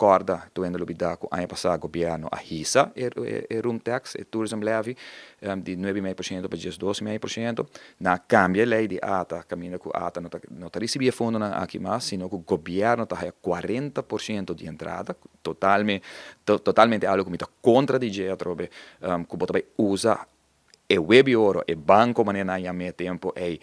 Corda, tur hende a lubida cu aña pasa gobierno a hisa e room tax, e tourism levy, di 9,5% pa 12,5%. Nan a cambia e ley di ATA, caminda cu ATA no ta ricibi e fondonan aki mas, sino cu gobierno ta haya 40% di entrada, totalmente algo cu mi ta contra di dje atrobe, cu bo ta bay usa e web'i oro, e banco manera nan yam'e e tempo ey,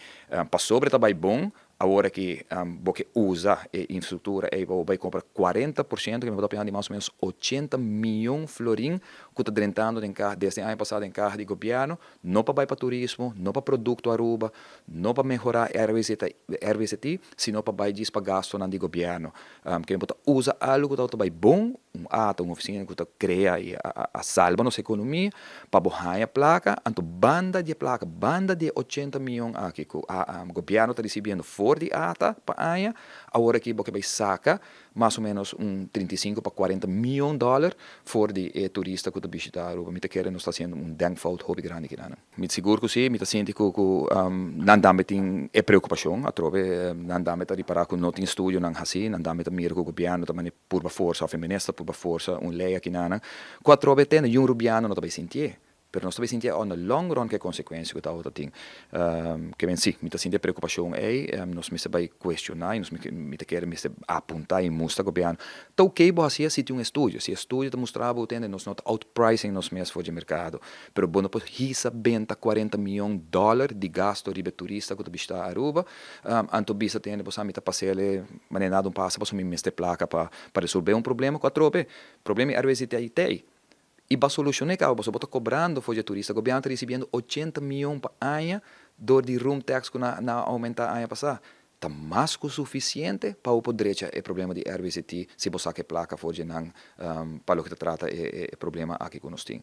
pasobra ta bay bon. Awor aki bo ke usa e infrastructura ey pa bo bay compra 40%, cu mi bo ta di mas o menos 80 miyon florin cu ta drentando den caha desde aña pasa den caha di gobierno, no pa bay pa turismo, no pa producto Aruba, no pa mehora RWZT, RWZT, sino pa bay djis pa gastonan di gobierno. Cu bo ta usa algo cu ta bay bon, un ATA, un oficina cu ta crea y a salba nos economia, pa bo haya placa. Anto banda di placa, banda di 80 miyon aki cu gobierno ta ricibiendo for di ATA pa aña, awor aki bo ke bay saca mas o menos un 35 pa 40 miyon dollar for di e turista cu ta bishita Aruba. Mi ta kere nos ta haciendo un denkfout hopi grandi aki. Mi sigur cu si, mi ta sinti cu nan tambe tin e preocupacion, atrobe nan tambe ta ripara cu no tin estudio nan hasi, nan tambe ta mira cu gobierno ta mani purba forsa, of minister purba forsa un ley aki nan, cu atrobe tende un rubiano no ta bay sinti, pero nos ta bay sinti on the long run cu consecuencia cu ta tin. Ke men si, mi ta sinti preocupacion ey, nos mester bay cuestiona, nos mi ta kere mester apunta y mustra gobierno. Ta ok bo hasi si tin un estudio, si estudio ta mustra bo tende nos no ta outpricing nos mes for di mercado, pero bo no por hisa benta 40 miyon dollar di gasto riba turista cu ta bishita Aruba, anto bisa tende bo sa mi ta pasele manera nada un pasa paso mi mester placa pa resolve un problema cu atrobe, problema RWZT. E pa soluciona caba, bo ta cobrando for di turista. Gobierno ta ricibiendo 80 miyon pa aña door di room tax cu nan a aumenta aña pasa. Ta mas cu suficiente pa por drecha e problema di RWZT si bo saca placa for di nan pa loke ta trata e problema aki cu nos tin.